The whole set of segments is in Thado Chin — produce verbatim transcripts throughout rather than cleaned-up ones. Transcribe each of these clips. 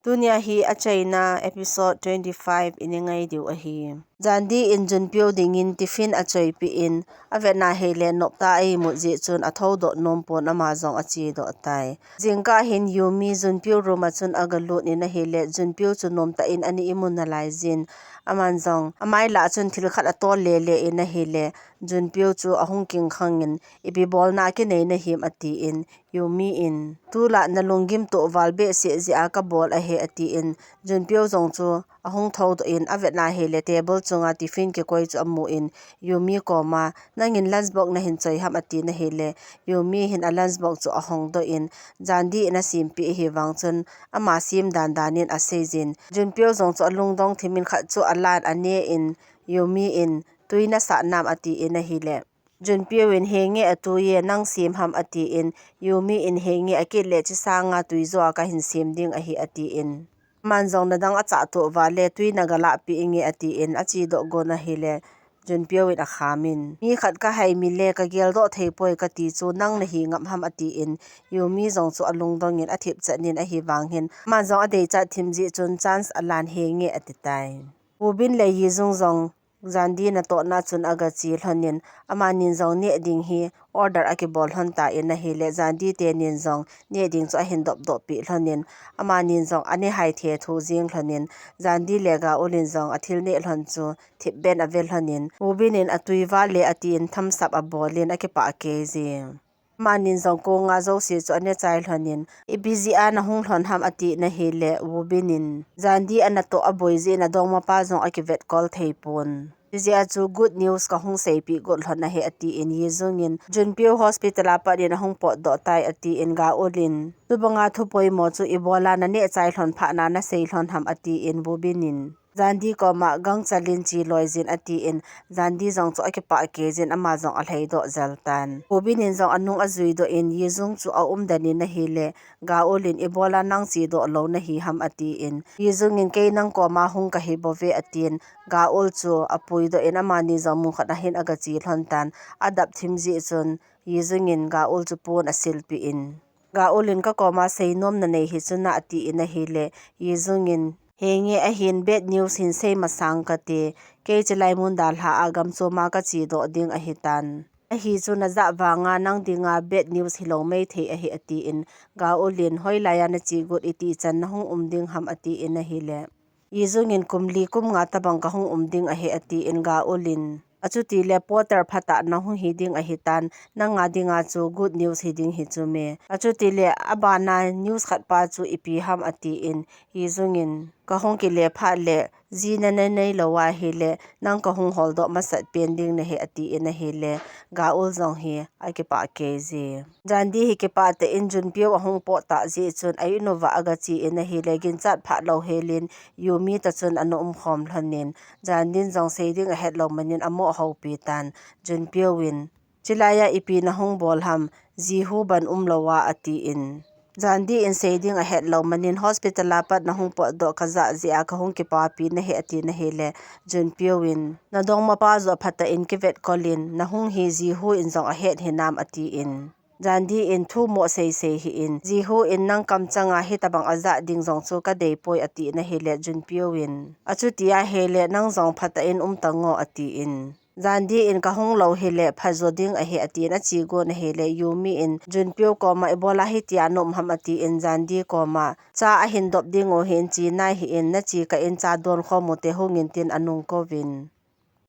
Tunia hi achaina episode twenty five ina ngai diu ahi. Jandi in Junpyo dingin tiffin achoipeh in, avetna hile nopta a imut jeh chun athodoh nom pon ama jong achedoh tai. Jingkah hin Yumi Junpyo room a chun agalut in ahile, Junpyo chu nomtah in ana imu nalai jin, aman jong amai lah chun thil khat atol lele in ahile, Junpyo chu ahung kingkhang in, ipi bolna kinei nahim atin, Yumi in, tulai nalunggim toh val behseh jeh a kabol ahi atin, Junpyo jong chu ahung thodoh in, avetna hile table chunga tiffin kikoi chu amun, Yumi koma, nangin lunch box nahin choi ham atina hile, Yumi hin a lunch box chu ahongdoh in, Jandi in asempeh ahi vang chun, ama sem dandan in asei jin, Junpyo jong chu alungdong thim in khat chu alan anen, Yumi in, tui nasah nam atin ahile, Junpyo in, henge atui e, nang sem ham atin, Yumi in, henge akit le chi sanga tui joh a kahin sem ding ahi atin. Aman jong nadang achah toh vale, tui nagalah peh inge atin, achedoh gon ahile, Junpyo in akham in, mi khat kahai mi le kageldoh thei poi kati chu nang nahi ngap ham atin, Yumi jong chu alungdong in athip chan in ahi vang hin, aman jong adeichat thim jeh chun chance alan henge ati tai. Woobin le Yijung jong Jandi natohna chun agache lhon in, amanin jong neh ding hi order akibol lhon tan ahile, Jandi tenin jong neh ding chu ahin dopdoh peh lhon in, amanin jong ana hai thethu jing lhon in, Jandi le Gaeul in jong athil neh lhon chu thipbeh in ave lhon in, Woobin in atui val le atin thumbs up abol in akipah kei jin. Amanin jong konga jouse chu ana chai lhon in, ipi jeh a nahung lhon ham atina hile, Woobin in, Jandi anatoh aboi jeh in adongmapa jong akivetkol thei pon. Hijeh a chu good news kahung seipeh got lhon ahi atin, Yijung in, Junpyo hospital a pat in ahung potdoh tai atin, Gaeul in, chubanga thu poimo chu ibola naneh chai lhon phat na nasei lhon ham atin, Woobin in, Jandi koma gangchal in che loi jin atin, Jandi jong chu akipah kei jin ama jong alhaidoh jel tan. Woobin in jong anung ajui doh in, Yijung chu aumden in ahile, Gaeul in, ibola nang chedoh lou nahi ham atin, Yijung in, kei nang koma hung kahi bouve atin, Gaeul chu apuidoh in, amani jong mun khat a hin agache lhon tan, adap thim jeh chun, Yijung in Gaeul chu pon asilpeh in, Gaeul in, kakoma seinom nanei hichu na atin ahile, Yijung in, henge ahin bad news hin sei masang kate, kei chilai mun dalha a gam chom a kachedoh ding ahitan. Ahi chu najah vanga nang dinga bad news hilou maithei ahi atin, Gaeul in, hoilai a nache got iti chan nahung um ding ham atin ahile, Yijung in, kum li kum nga tabang kahung um ding ahi atin, Gaeul in, achuti le Porter phatah nahung hi ding ahitan, nanga dinga chu good news hi ding hi chu me. Achuti le abana news khat pa chu ipi ham atin, Yijung in, kahung kile phat le jina nanei lou ahile, nang kahung holdoh masat pen ding nahi atin ahile, Gaeul jong hi akipah kei jin. Jandi hi kipah tah in Junpyo ahung potdoh jeh chun a-in uva agache in ahile, ginchat phat lou helin Yumi toh chun ana umkhom lhon in, Jandi in jong sei ding ahet lou manin amo houpi tan, Junpyo in, chilai a ipi nahung bol ham, Jihu ban umlou a atin. Jandi in sei ding ahet lou manin hospital a pat nahung potdoh kajah jeh a kahung kipapi nahi atina hile, Junpyo in, nadongmapa joh phatah in kivetkol in, nahung hi Jihu in jong ahet hinam atin. Jandi in, thu mo seisei hih in, Jihu in nang kamchanga hitabang ajah ding jong chu kadei poi atina hile, Junpyo in, achuti ahile nang jong phatah in um tango atin. Jandi in, kahung lou hile phajo ding ahi atin, ache gon ahile, Yumi in Junpyo koma ibola hitia naum ham atin, Jandi koma, cha ahin dop ding u hin che nai hih in, nache kah in cha don khom ute hung in tin anung kouvin.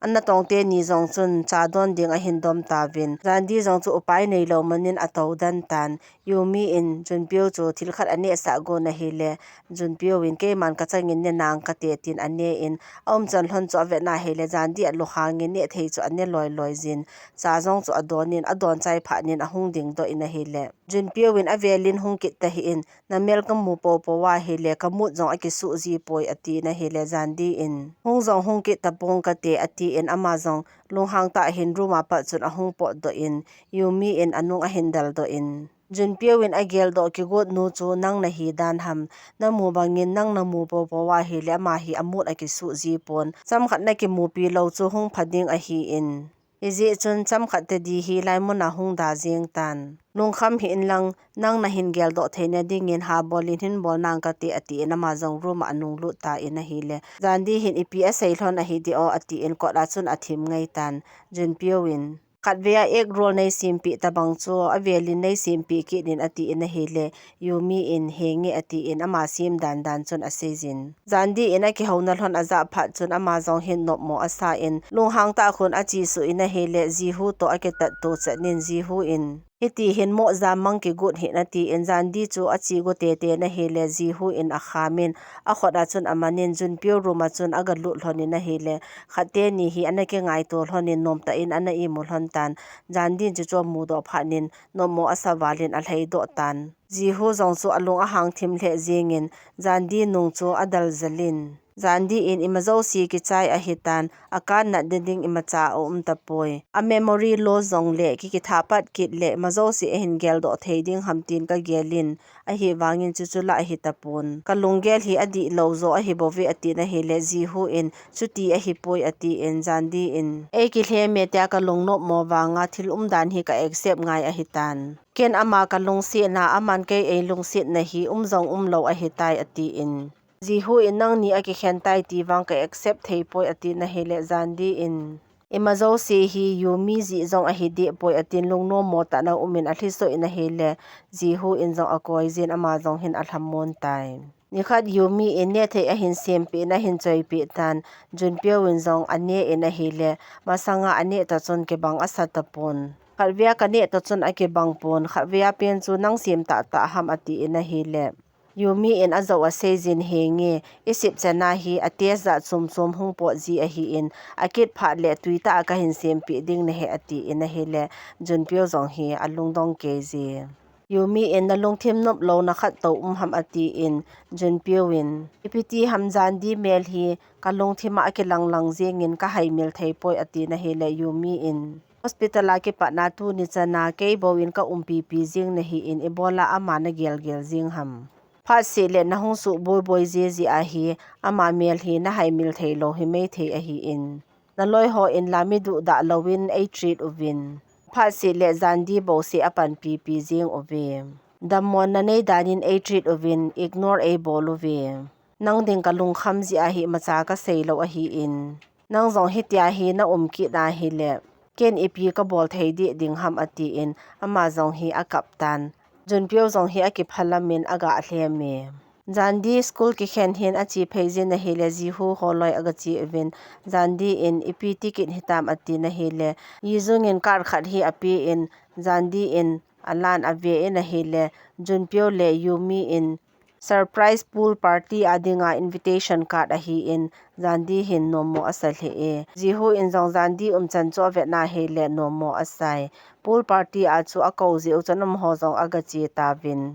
Anatong teni jong chun cha don ding ahin dom tauvin, Jandi jong chu upai neilou manin atou den tan. Yumi in Junpyo chu thil khat anehsah gon ahile, Junpyo in keiman kachangin ne nang kate tin anen, aumchan lhon chu avetna hile, Jandi alunghangin neh thei chu ane loi loi jin, cha jong chu adon in, adon chai phat in ahung dingdoh in ahile, Junpyo in avelin hung kit tahih in, namel kamu poupou ahile, kamut jong akisuh ji poi atin ahile, Jandi in, hung jong hung kit tapong kate atin, ama jong lunghang tah hin room a pat chun ahung potdoh in, Yumi in anung ahin deldoh in, Junpyo in ageldoh kigot nu chu nang nahi dan ham, namu bangin nang namu poupou ahile, ama hi amut akisuh ji pon, chomkhat nakimupi lou chu hung pha ding ahin, Hijeh chun chomkhat tedi hi hilai muna hung da jeng tan. Lungkham hih in lang, nang nahin geldoh theina dingin ha bol in hin bol nang kate, atin ama jong room a anung lut tan ahile, Jandi hin ipi asei lhon ahi di o, atin kot a chun athim ngai tan. Junpyo in, khatvei a egg roll nei sempeh tabang chu avel in nei sempeh kit in, atin ahile, Yumi in, henge, atin ama sem dan dan chun asei jin. Jandi in akihouna lhon ajah phat chun ama jong hin nopmo asa in, lunghang tah khun achesuh in ahile, Jihu toh akitat to chet in, Jihu in, hiti hin mo jam mang kigot hih in, atin Jandi chu ache go tete in ahile, Jihu in akham in, akhut a chun aman in, Junpyo room a chun aga lut lhon in ahile, khat teni hi ana kingaito lhon in, nomtah in ana imu lhon tan. Jandi in chuchu amudoh phat in, nopmo asa val in alhai doh tan. Jihu jong chu alung ahang thim lheh jeng in, Jandi nung chu adal jel in, Jandi in, imajouse kichai ahitan, akan nat ding imacha aum tapoi. A memory loss jongle ki, kithah pat kit le imajouse ahin geldoh thei ding ham tin kagel in, ahivangin chuchu lah ahi tapon. Kalunggel hi adihlou jo ahi bouve, atin ahile, Jihu in, chuti ahipoi, atin, Jandi in, eikilhem e tia kalung nopmo vanga thil umdan hi ka accept ngai ahitan. Ken ama kalungsetna, aman kei eilungsetna hi um jong umlou ahitai, atin. Jihu in, nangni akikhen tai ti vang ka accept theipoi, atin ahile, Jandi in, imajouse hi Yumi jeh jong ahi dehpoi, atin lungnommo tah in aum in alhisoh in ahile, Jihu in jong akoi jin ama jong hin alhamon tai. Nikhat Yumi in nehthei ahin sempeh in ahin choipeh tan, Junpyo in jong ane in ahile, masanga aneh toh chun kibang asa tapon. Khatvei a kaneh toh chun akibang pon, khatvei a pen chu nang sem tahtah ham, atin ahile, Yumi in ajou asei jin, henge, isep chan a hi a taste jat chom chom hung pot ji ahin, akit phat le tui tah a kahin sempeh ding nahi, atin ahile, Junpyo jong hi alungdong kei ji. Yumi in, nalungthim noplouna khat toh um ham, atin, Junpyo in, ipi ti ham, Jandi mel hi kalungthim a akilang lang jeng in kahaimil theipoi, atin ahile, Yumi in, hospital a kipat na tuni chan a kei bou in ka umpipi jeng nahin, ibola ama nagel gel jeng ham. Phatseh le nahung suh boi boi jeh jeh ahi, ama mel hi nahaimil theilou himai thei ahin. Naloi ho in la mi duhdah louvin ei treat uvin. Phatseh le Jandi bouseh apanpipi jeng uve. Dammona nei dan in ei treat uvin, ignore ei bol uve. Nang ding kalungkham jeh ahi, imacha kasei lou ahin. Nang jong hitia hi na um kit ahile, ken ipi kabol thei deh ding ham, atin, ama jong hi akap tan. Junpyo jong hi akiphalam in aga lhem e. Jandi school kikhen hin ache phei jin ahile, Jihu holoi aga che uvin, Jandi in, ipi tikit hitam, atin ahile, Yijung in card khat hi apen, Jandi in alan ave in ahile, Junpyo le Yumi in, surprise pool party a dinga invitation card ahin, Jandi hin nommo asa lheh e. Jihu in jong Jandi umchan chu avet na ahile, nommo asai. Pool party a chu akou jeh u chun amaho jong aga che tauvin.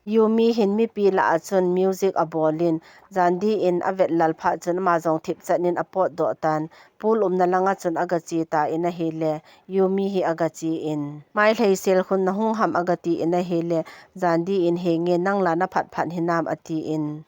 Yumi hin mipi lah a chun music abol in, Jandi in avet lal phat chun ama jong thipchan in apotdoh tan. Pool umna langa chun aga che tan ahile, Yumi hi aga che in, mai lheisel khun nahung ham, aga tin ahile, Jandi in, henge, nang la naphat phat hinam, atin.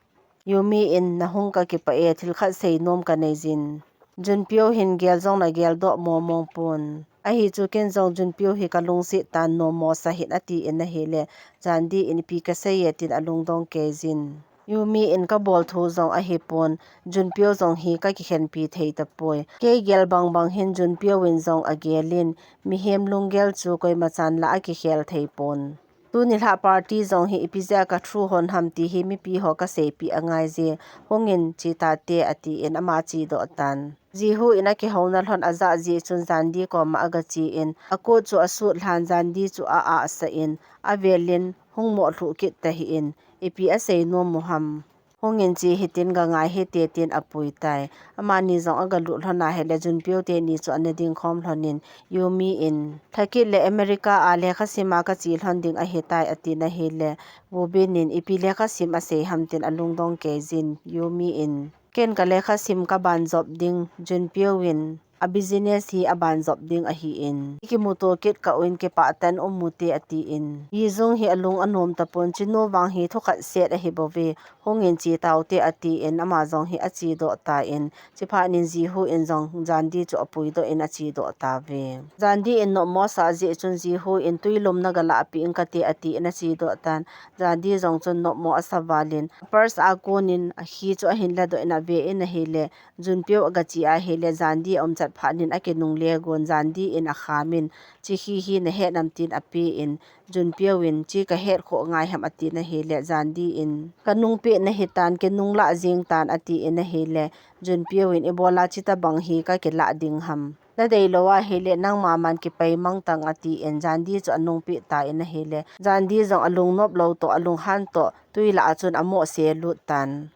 Yumi in, nahung kakipah e, thil khat seinom kanei jin. Junpyo hin gel jong nagel doh momong pon. Ahi chu ken jong Junpyo hi kalungset tan, nommo sa hih in, atin ahile, Jandi in, ipi kasei e, tin alungdong kei jin. Yumi in, kabol thu jong ahipon, Junpyo jong hi kakikhenpi thei tapoi. Kei gel bang bang hin Junpyo in jong agel in, mihem lunggel chu koima chan la akikhel thei pon. Tuni lha party jong hi ipi jeh a ka throw hon ham ti hi mipi ho kaseipeh angai je, hungin che tate, atin ama chedoh tan. Jihu in akihouna lhon ajah jeh chun Jandi koma aga che in, a coat chu asut lhan Jandi chu a ahsah in, avel in, hung moh lhuh kit tahih in, ipi aseinom u ham. Hungin che hitin gangai hite, tin apui tai. Amani jong aga lut lhon ahile Junpyo teni chu ana dingkhom lhon in, Yumi in, lhakit le America a lekhasim a kache lhon ding ahitai, atin ahile, Woobin in, ipi lekhasim asei ham, tin alungdong kei jin, Yumi in, ken kalekhasim kaban jop ding, Junpyo in, a business hi aban jop ding ahin, ikimuto kit kah un kipah tah in um ute atin. Yi Jung hi alung anom tapon, chinu vang hi thukhat set ahi bouve, hungin che taute atin, ama jong hi achedoh tan, chuphat in Ji Hoo in jong Jan Di chu apuidoh in achedoh tauve. Jan Di in nopmo asah jeh chun Ji Hoo in tui lum naga lahpeh ing kate atin achedoh tan, Jan Di jong chun nopmo asa valin purse a konin akhi chu ahin ladoh in ave in ahile, Jun Pyo agache ahile, Jan Di aumchat phat in akinungle gon, Jan Di in akhamin, chikhi hi nahet nam tin apen, Jun Pyo in, chi kahet khoh ngai ham atin ahile, Jan Di in, kanungpeh nahitan, kinunglah jeng tan atin ahile, Jun Pyo in, ibola chutobang hi kakilah ding ham. Nadei lou ahile, nangma man kipai mang tan atin, Jan Di chu anungpeh tan ahile, Jan Di jong alungnop lou toh, alunghan toh, tui lah a chun amoh se lut tan.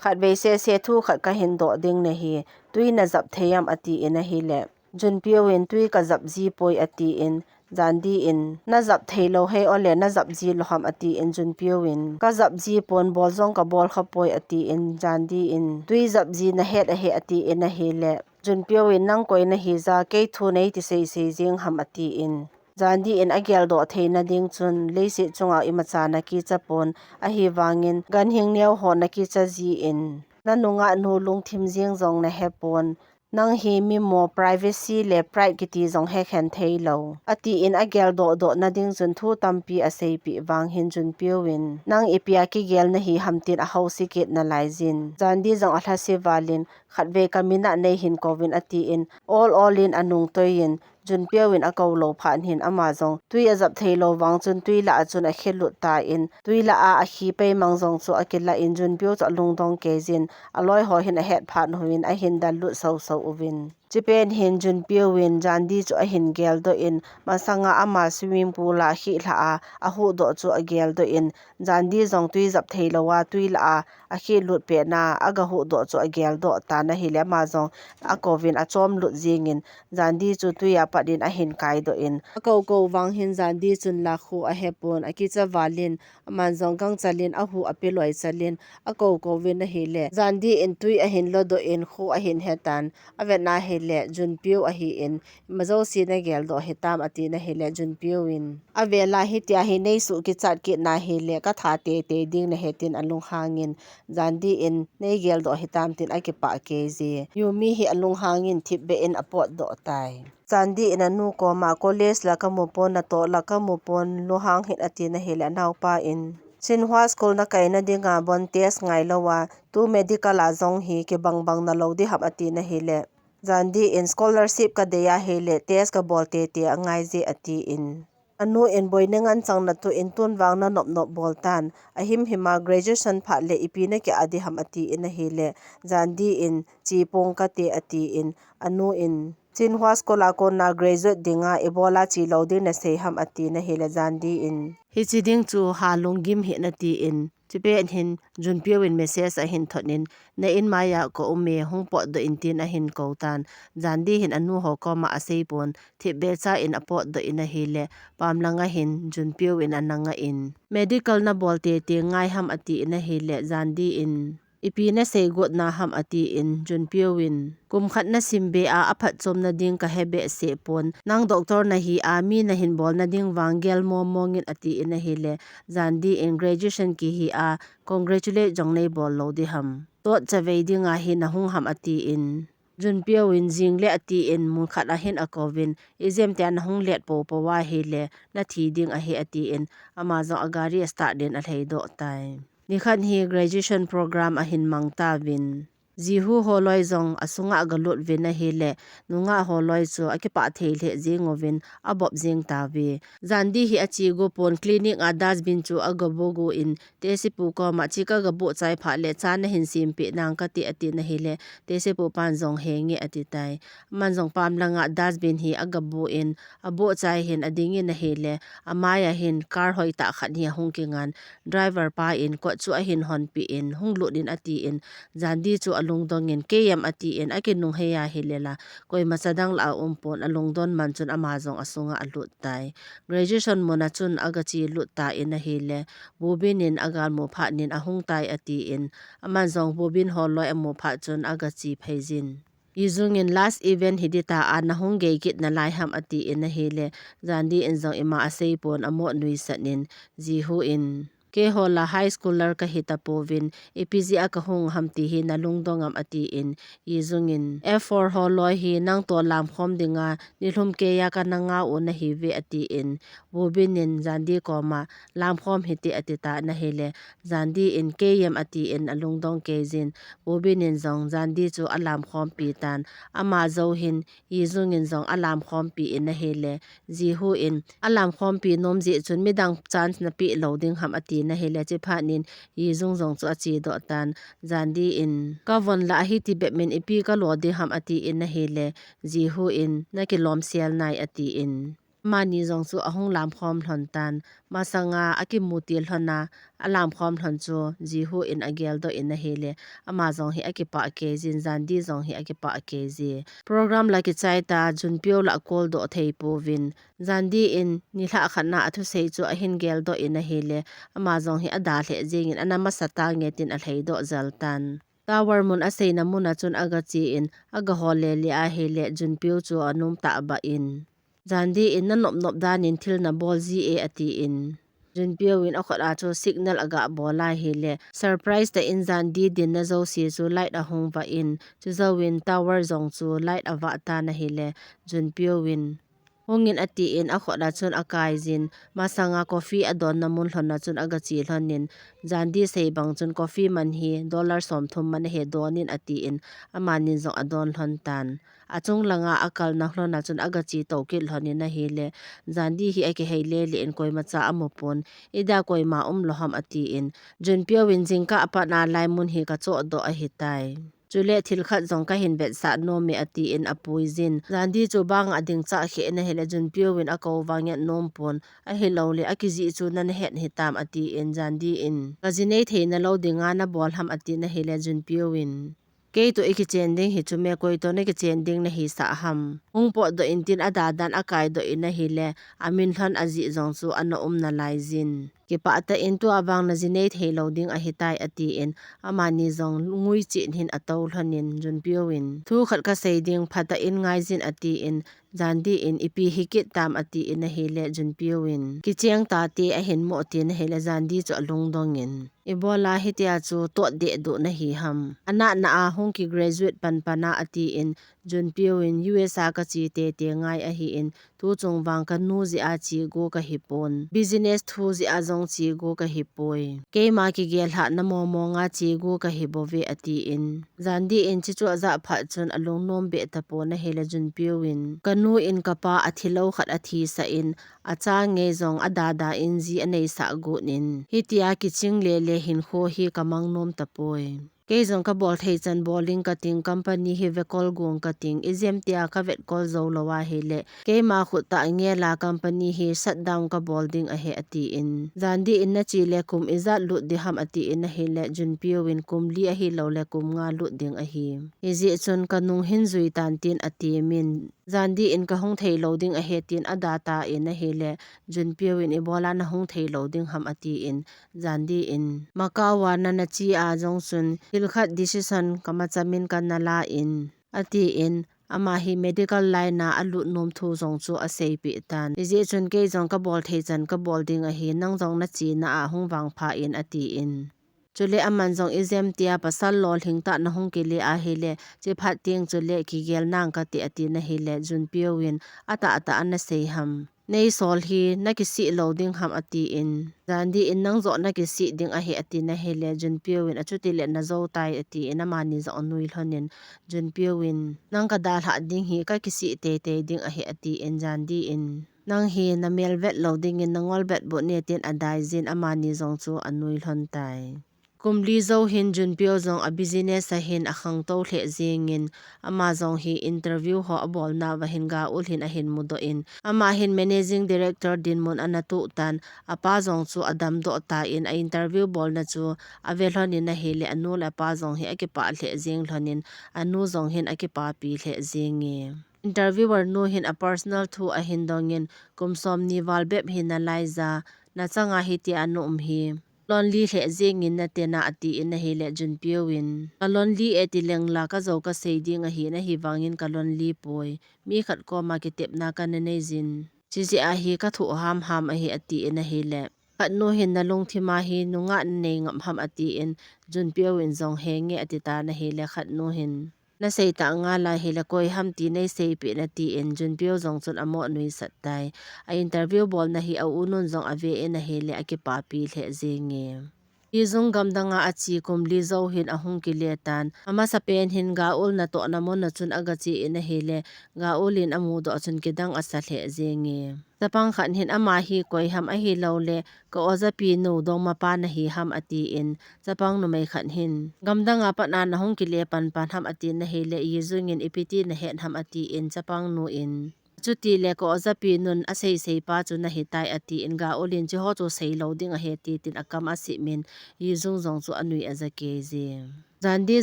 Khatvei sese thu khat kahin doh ding nahi, tui najap thei am atin ahile, Jun Pyo in tui kajap ji poi atin, Jan Di in, najap thei lou hei ole najap ji lou ham atin, Jun Pyo in, kajap ji pon bol jong kabol kha poi atin, Jan Di in, tui jap ji nahet ahi atin ahile, Jun Pyo in, nang koi nahi ja, kei thu neiti seisei jeng ham atin. Jan Di in ageldoh theina ding chun, leiset chunga imacha nakicha pon, ahivangin, ganhing neo ho nakicha jin, nanungah nu lungthim jeng jong nahe pon, nang hi mimo privacy le pride kiti jong hekhen thei lou, atin ageldoh doh na ding chun thu tampi aseipeh vang hin Jun Pyo in, nang ipi a kigel nahi ham tin ahouse kit nalai jin, Jan Di jong alhase valin, khatvei kamin a neihin kouvin atin, ol ol in anungtoi in, Jun Pyo in akou lou phat hin ama jong tui ajap thei lou vang chun tui lah a chun akhe lut tan, tui lah a akhi peimang jong chu akilah in, Jun Pyo chu alungdong kei jin, aloi ho hin ahet phat uvin ahin dal lut soso uvin. Chupet hin Jun Pyo in Jan Di chu ahin geldoh in, masanga ama swimming pool a akhih lhah a, ahuhdoh chu ageldoh in, Jan Di jong tui jap thei lou a, tui lah a akhih lut pet na, aga huhdoh chu ageldoh tan ahile, ama jong akouvin achom lut jingin, Jan Di chu tui a pat in ahin kaidoh in, akou kou vang hin Jan Di chun la khu ahe pon, akicha valin, aman jong gangchal in ahu ape loi chal in, akou kou vin ahile, Jan Di in tui ahin lodoh in khu ahin he tan, avet na ahile, Jun Pyo ahin, ima jouse nageldoh hitam atin ahile, Jun Pyo in, avel a hitia hi neisuh kichat kit na hile, katha teitei ding nahi tin alunghangin, Jan Di in, neigeldoh hitam tin akipah kei je. Yumi hi alunghangin thipbeh in apotdoh tai. Jan Di in anu koma, college la kamu pon, natoh la kamu pon, lunghang hih in atin ahile, anaopa in, Shinhwa School nakai na dinga bon test ngai lou a, tu medical a jong hi kibang bang nalou ding ham atin ahile, Jan Di in, scholarship kadei ahile, test kabol teitei angai je atin. Anu in, boina ngen chang natoh in, tun vang nanop nop bol tan, ahimhim a graduation phat le ipi naki-ah ding ham atin ahile, Jan Di in, che pong kate atin, anu in, Shinhwa School a kona graduate dinga ibola che lou ding nasei ham atin ahile, Jan Di in, hiche ding chu ha lunggim hih in atin, chupet hin Jun Pyo in message ahin thot in, na in mai a ka um e, hung potdoh in tin ahin kou tan, Jan Di hin anu ho koma asei pon, thipbeh cha in apotdoh in ahile, pam langa hin Jun Pyo in ana ngah in, medical nabol teitei ngai ham atin ahile, Jan Di in, ipi nasei got na ham atin, Jun Pyo in, kum khat nasim be a, aphatchomna ding kahe behseh pon, nang doctor nahi a, mi nahin bolna ding vang gel mong mong in atin ahile, Jan Di in, graduation kihi a, congratulate jong neibol lou ding ham. Tot chavei dinga hi nahung ham atin. Jun Pyo in, jing le atin, mun khat a hin akouvin, exam tia nahung let popo ahile, nathi ding ahi atin, ama jong agari astart in alheidoh tai. Nikhat hi graduation program ahin mang tauvin, Ji Hoo holoi jong asunga agalut uvin ahile, nungah holoi chu akipah thei lheh jeng uvin, abop jeng tauve. Jan Di hi ache go pon, clinic a dustbin chu agabu go in, Tae Si Poo koma, che kagabu chai phat le, cha nahin sempeh nang kate atin ahile, Tae Si Poo pan jong, henge ati tai. Aman jong pam langa dustbin hi agabu in, abu chai hin ading in ahile, amai a hin car hoitah khat hi ahung kingan, driver pa in kot chu ahin honpeh in, hung lut in atin, Jan Di chu alungdong in, kei em atin, akinunghei ahile la, koima cha dang lah a um pon, alungdon man chun ama jong asunga alut tai. Graduation mun a chun agache lut tan ahile, Woo Bin in agalmu phat in ahung tai atin, aman jong Woo Bin holoi amu phat chun agache phei jin. Yi Jung in last event hi ding ta a nahung gei kit nalai ham atin ahile, Jan Di in jong ima asei pon amo nuisat in, Ji Hoo in, keiho la high schooler kahi tapouvin, ipi jeh a kahung ham ti hi nalungdong am atin, Yi Jung in, F four ho loi hi nangto lamkhom dinga, nilhum keiya kana ngah u nahi uve atin, Woo Bin in Jan Di koma, lamkhom hite ati tan ahile, Jan Di in, kei em atin alungdong kei jin, Woo Bin in jong Jan Di chu alamkhompi tan, ama jou hin, Yi Jung in jong alamkhompi in ahile, Ji Hoo in, alamkhompi nom jeh chun midang chance napeh lou ding ham atin ahile, chuphat in, Yi Jung jong chu achedoh tan, Jan Di in, kavon la ahi ti bep min ipi kalo ding ham atin ahile, Ji Hoo in, nakilom sel nai atin. Amani jong chu ahung lamkhom lhon tan, masanga akimutil lhon a, alamkhom lhon chu Ji Hoo in ageldoh in ahile, ama jong hi akipah kei jin, Jan Di jong hi akipah kei ji. Program la kichai ta, Jun Pyo la akoldoh thei pouvin, Jan Di in nilhah khat na athusei chu ahin geldoh in ahile, ama jong hi ada lheh jingin ana masa tange tin alheidoh jel tan. Tower mun aseina mun a chun agache in, agahol lele ahile, Jun Pyo chu anom tahbeh in, Jan Di in nanop nop dan in thil nabol ji e atin, Jun Pyo in akhut a chu signal agabol ahile, surprise tah in Jan Di dinna jouse chu light ahung vah in, chujouvin tower jong chu light avah tan ahile, Jun Pyo in, hungin atin akhut a chun akai jin, masanga coffee adonna mun lhon a chun agache lhon in, Jan Di sei bang chun coffee man hi dollar somthum man ahi, don in atin, amani jong adon lhon tan. Achung langa akalna lhon a chun agache tou kit lhon in ahile, Jan Di hi akihei lele in koimacha amu pon, ida koima umlou ham atin, Jun Pyo in jingkah apat nalai mun hi kachohdoh ahitai. Chule thil khat jong kahin vetsah nom e atin apui jin. Jan Di chu banga ading chah kheh in ahile, Jun Pyo in akou vang ngen nom pon, ahilouleh akijih chu nana het hitam atin, Jan Di in, kaji nei theina lou dinga nabol ham atin ahile, Jun Pyo in, kei toh ikichen ding hi chu me, koi toh nakichen ding nahisah ham. Hung potdoh in tin ada dan akaidoh in ahile, amin lhon ajih jong chu ana um nalai jin. Kipah tah in tua vang naji nei thei lou ding ahitai atin, amani jong ngui chin hin atou lhon in, Jun Pyo in, thu khat kasei ding, phatah in ngai jin atin, Jan Di in, ipi hi kit tam atin ahile, Jun Pyo in, kicheng tate ahin mo tin ahile, Jan Di chu alungdong in, ibola hitia chu tot deh duh nahi ham. Anahna a hung kigraduate panpan a atin, Jun Pyo in, U S a kache tete ngai ahin, tuchung vang kanu jeh a chego kahi pon, business thu jeh a jong chego kahi poi. Keima kigel lhahna mong mong a chego kahi bouve atin, Jan Di in, chuchu ajah phat chun alungnom beh tapon ahile, Jun Pyo in, kanu in kapa athilou khat athisah in, acha ngei jong ada da in ji aneisah got in, hitia kiching lele hinkho hi kamang nom tapoi. Kei jong kabol thei chan bol ing kating, company hi vetkol gung kating, ijemtia kavetkol jou lou ahile, keima khut tah ngel a company hi shutdown kabol ding ahi atin, Jan Di in, nache le kum ijat lut ding ham atin ahile, Jun Pyo in, kum li ahilouleh kum nga lut ding ahi. Hijeh chun kanung hin jui tan tin atemin, Jan Di in, kahung thei lou ding ahi tin ada tan ahile, Jun Pyo in, ibola nahung thei lou ding ham atin, Jan Di in, Macau a nana che a jong chun thil khat decision kamacham in kana la in, atin, ama hi medical line a alut nom thu jong chu aseipeh tan. Hijeh chun kei jong kabol thei chan kabol ding ahi, nang jong nachena a hung vangpha in atin. Chule aman jong ijemtia pasal lolhing tah nahung kile ahile, chuphat teng chule kigel nang kate atin ahile, Jun Pyo in, atah atah ana sei ham. Nei sol hi nakisih lou ding ham atin, Jan Di in, nang joh nakisih ding ahi atin ahile, Jun Pyo in, achuti le najou tai atin, amani jong anui lhon in, Jun Pyo in, nang kadalhah ding hi kakisih teitei ding ahi atin, Jan Di in, nang hi namel vet lou dingin nangol vet bou ne tin adai jin, amani jong chu anui lhon tai. Kum li jou hin Jun Pyo jong a business a hin akhangtou lheh jingin, ama jong hi interview ho abolna uva hin gaul hin ahin mudoh in, ama hin managing director dinmun ana tuh tan, apa jong chu adamdoh tan, a interview bolna chu ave lhon in ahile, anu le apa jong hi akipah lheh jing lhon in, anu jong hin akipapi lheh jinge. Interviewer nu hin a personal thu ahin dongin, kum somni val bep hi nalai ja, nachanga hitia na um hi Lonely lheh jengin nate na, atin ahile Junpyo in, ka lonely e ti leng la ka jo ka sei ding ahi, ahivangin ka lonely poi. Mi khat koma kitepna kana nei jin. Chijeh a hi ka thoh hamham ahi, atin ahile. Khatnu hin, na lungthim a hi nungah na nei ngam ham, atin Junpyo in jong he nge ati tan ahile khatnu hin. Na sei tah ngal ahile koi ham ti nei seipeh in, atin Junpyo jong chun amo nuisat tai. A interview bolna hi a unun jong ave in ahile akipapi lheh jenge. Yi Jung gamdang a ache kum li jou hin ahung kile tan. Amasapen hin Ga Eul natohna mun a chun aga che in ahile, Ga Eul in amudoh chun kidang asa lheh jenge. Chapang khat hin ama hi koi ham ahilou le, ka oja pinu dongmapa nahi ham, atin, chapang numei khat hin, gamdang a pat a nahung kile panpan ham, atin ahile, Yi Jung in ipi ti nahet ham, atin, chapang nu in, chuti le ka oja pinun asei seipa chu nahi tai, atin, Ga Eul in, chiho chu seilou ding ahi, tin akam asim in, Yi Jung jong chu anui aja kei je. Jandi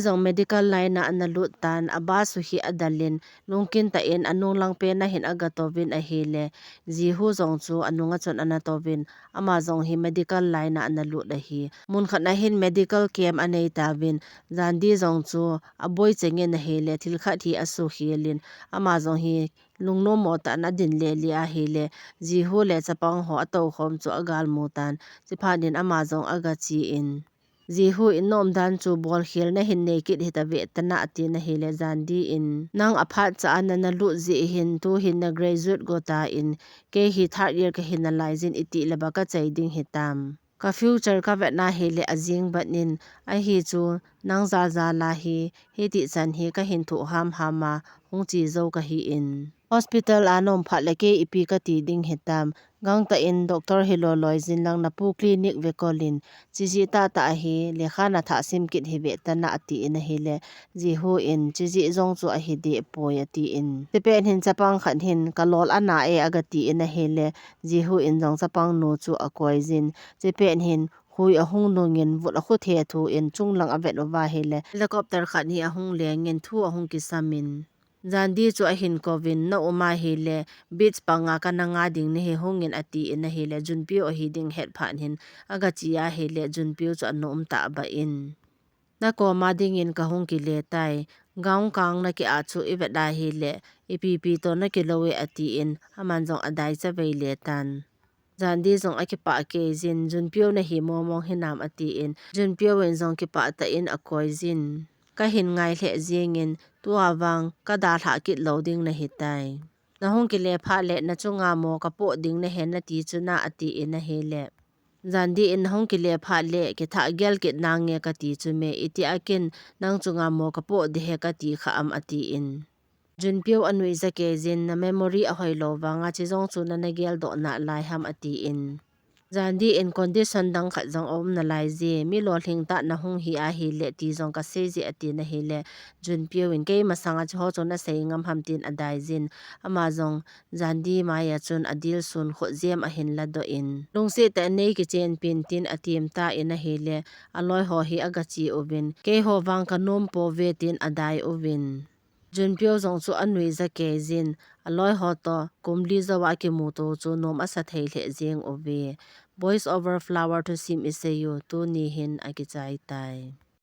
jong medical line a ana lut tan, a bus u hi adal in, lungkin tah in anung lang pen a hin aga touvin ahile, Ji Hoo jong chu anung a chun ana touvin, ama jong hi medical line a ana lut ahi. Mun khat a hin medical camp anei tauvin, Jandi jong chu aboi chengin ahile, thil khat hi asukhel in, ama jong hi lungnom mo tah in adin lele ahile, Ji Hoo le chapang ho atoukhom chu agal mu tan, chuphat in ama jong aga che in. Ji Hoo in, na umdan chu bolkhel nahin nei kit hita ve tan, atin ahile, Jandi in, nang aphat cha a nana lut jeh hin, tu hin na graduate go tan, kei hi third year kahi nalai jin, iti le ba ka chai ding hitam. Ka future ka vet na hile ajing bat in, ahi chu nang jal jal a hi, hiti chan hi kahin thoh hamham a, hung che jou kahi in. Hospital a na um phat le kei ipi kati ding hitam. Gangtah in doctor hi loloi jin lang, na pu clinic ve kol in, chijeh tahtah ahi, lekha na thah sim kit hi ve tan, atin ahile, Ji Hoo in, chijeh jong chu ahi deh poi, atin. Chupet hin chapang khat hin, ka lol ana e, aga tin ahile, Ji Hoo in jong chapang nu chu akoi jin. Chupet hin, hui ahung nung in, vut akhu thethu in, chunglang avet uva ahile, helicopter khat hi ahung leng in, thu ahung kisam in. Jandi chu ahin kouvin, na um ahile, beach panga kana nga ding nahi, hung in, atin ahile, Junpyo ahi ding ahet phat hin, aga che ahile, Junpyo chu ana um tah bah in. Na koma dingin kahung kile tai, gaon kang na ki a chu ivet ahile, ipi pi toh na kilo e, atin, aman jong adai chavei le tan. Jandi jong akipah kei jin, Junpyo nahi momong hinam, atin, Junpyo in jong kipah tah in akoi jin. Kahin ngai lheh jingin, tua vang ka dalhah kit lou ding nahi tai. Na hung kile phat le na chunga mo ka poh ding nahi nati chu na, atin ahile. Jandi in, na hung kile phat le kithah gel kit nange kati chu me, iti akin nang chunga mo ka poh ding ahi kati kha am, atin. Junpyo anui ja kei jin, na memory ahoi lou vanga chi jong chu nana gel doh nalai ham, atin. Jandi in, condition dang khat jong aum nalai je, mi lolhing tah na hung hi ahile ti jong kasei je, atin ahile, Junpyo in, kei masanga chiho chu na sei ngam ham, tin adai jin, ama jong Jandi mai a chun adil sun khut jem ahin ladoh in, lungset tah in nei kichen pin, tin atim tan ahile, aloi ho hi aga che uvin, keiho vang ka nom pouve, tin adai uvin. Junpyo jong chu anui ja kei jin, aloi ho toh kum li jou a kimuto chu nom asa thei lheh jeng uve. Boys Over Flower thusim i sei u tuni hin akichai tai.